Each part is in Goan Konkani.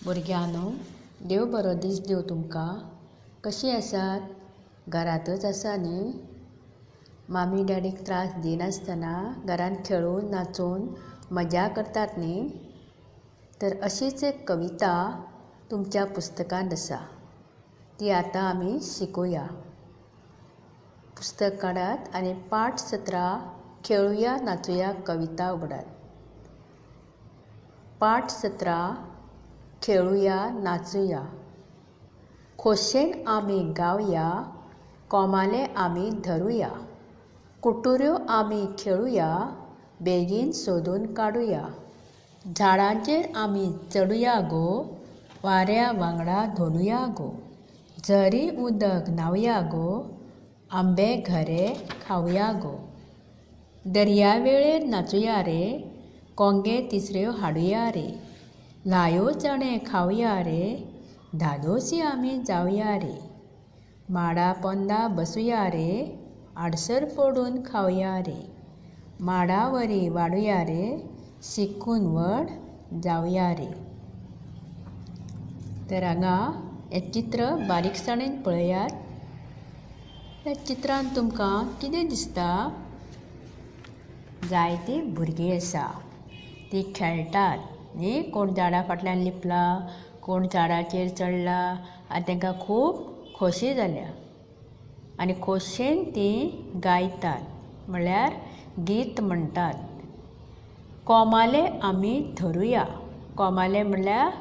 भुरग्यांनो, देव बरो दीस दिवं तुमकां. कशीं आसात? घरांतच आसा न्ही? मामी डॅडीक त्रास दिनासतना घरांत खेळून नाचून मजा करतात न्ही? तर अशीच एक कविता तुमच्या पुस्तकांत आसा, ती आतां आमी शिकुया. पुस्तक काडात आनी पाठ 17 खेळुया नाचुया कविता उगडात. पाठ 17 खेळुया नाचुया. खोशेन आमी गावया, कोमाले आमी धरुया, कुटुऱ्यो आमी खेळुया, बेगीन सोदून काडुया, झाडांचेर आमी चडुया गो, वाऱ्या वांगडा धोलुया गो, झरी उदक न्हावया गो, आंबे घरे खावया गो, दर्यावेळेर नाचुया रे, कोंगे तिसऱ्यो हाडुया रे, ल्हायो चणे खावया रे, धादोशी आमी जावया रे, माडा पोंदा बसुया रे, आडसर फोडून खावया रे, माडावरी वाडुया रे, शिकून व्हड जावया रे. तर हांगा हें चित्र बारीकसाणेन पळयात. त्या चित्रांत तुमकां कितें दिसता? जायतीं भुरगीं आसा, तीं खेळटात न्ही. कोण झाडा फाटल्यान लिपला, कोण झाडाचेर चडला आनी तांकां खूब खोशी जाल्या आनी खोशयेन तीं गायतात, म्हळ्यार गीत म्हणटात. कोमाले आमी धरुया. कोमाले म्हणल्यार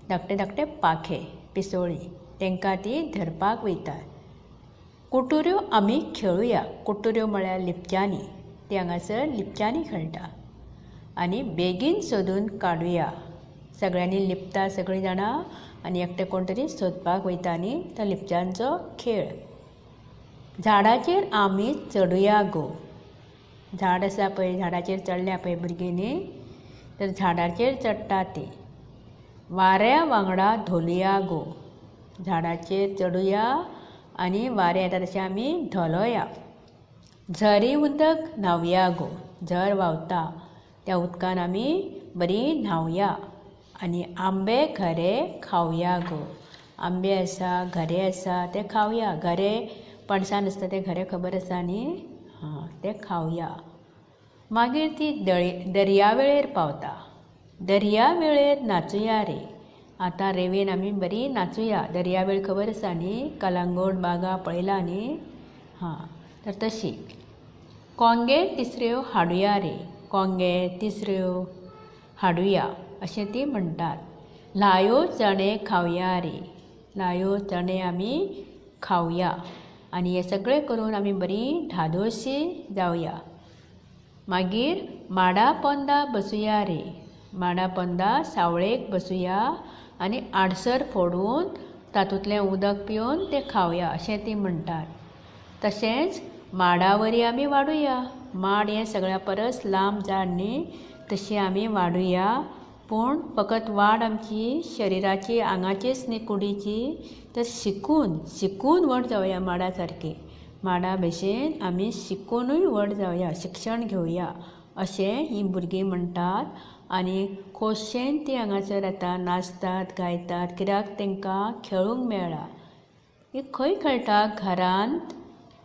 धाकटे धाकटे पाखे, पिसोळीं, तांकां तीं धरपाक वयतात. कुटुऱ्यो आमी खेळुया. कुटुऱ्यो म्हळ्यार लिपच्यांनी, ती हांगासर लिपच्यांनी खेळटा. आनी बेगीन सोदून काडुया. सगळ्यांनी लिपता सगळीं जाणां आनी एकटे कोण तरी सोदपाक वयता न्ही, तो लिपच्यांचो खेळ. झाडाचेर आमी चडुया गो. झाड आसा पळय, झाडाचेर चडल्या पळय भुरगीं न्ही, तर झाडाचेर चडटा ती. वाऱ्या वांगडा धोलुया गो. झाडाचेर चडुया आनी वारें येता तशें आमी धोलोया. झरी उदक न्हावया गो. झर व्हांवता त्या उदकान आमी बरी न्हावया. आनी आंबे घरे खावया गो. आंबे आसा, घरे आसा, ते खावया. घरे पणसान आसता ते घरे खबर आसा न्ही, हां, ते खावया. मागीर ती दर्यावेळेर पावता. दर्यावेळेर नाचुया रे. आतां रेंवेन आमी बरी नाचुया. दर्यावेळ खबर आसा न्ही, कलांगूट बागा पळयला न्ही, हां, तर तशी. कोंगे तिसऱ्यो हाडुया रे. कोंगे तिसऱ्यो हाडुया अशें ती म्हणटात. ल्हायो चणे खावया रे. ल्हायो चणे आमी खावया. आनी हें सगळें करून आमी बरी धादोशी जावया. मागीर माडा पोंदा बसुया रे. माडा पोंदा सावळेक बसुया आनी आडसर फोडून तातूंतलें उदक पिवन तें खावया अशें ती म्हणटात. तशेंच माडावरी आमी वाडुया. माड हें सगळ्या परस लांब झाड न्ही, तशी आमी वाडुया. पूण फकत वाड आमची शरिराची, आंगाचीच न्ही, कुडीची, तर शिकून शिकून व्हड जावया. माडा सारकी, माडा भशेन आमी शिकुनूय व्हड जावया, शिक्षण घेवया अशें हीं भुरगीं म्हणटात. आनी खोशयेन तीं हांगासर आतां नाचतात, गायतात, कित्याक तांकां खेळूंक मेळ्ळां. हीं खंय खेळटा? घरांत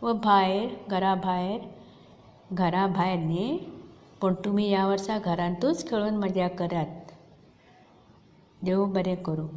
व भायर? घरा भायर? घरा भायर न्ही, पूण तुमी ह्या वर्सा घरांतूच खेळून मजा करात. देव बरें करूं.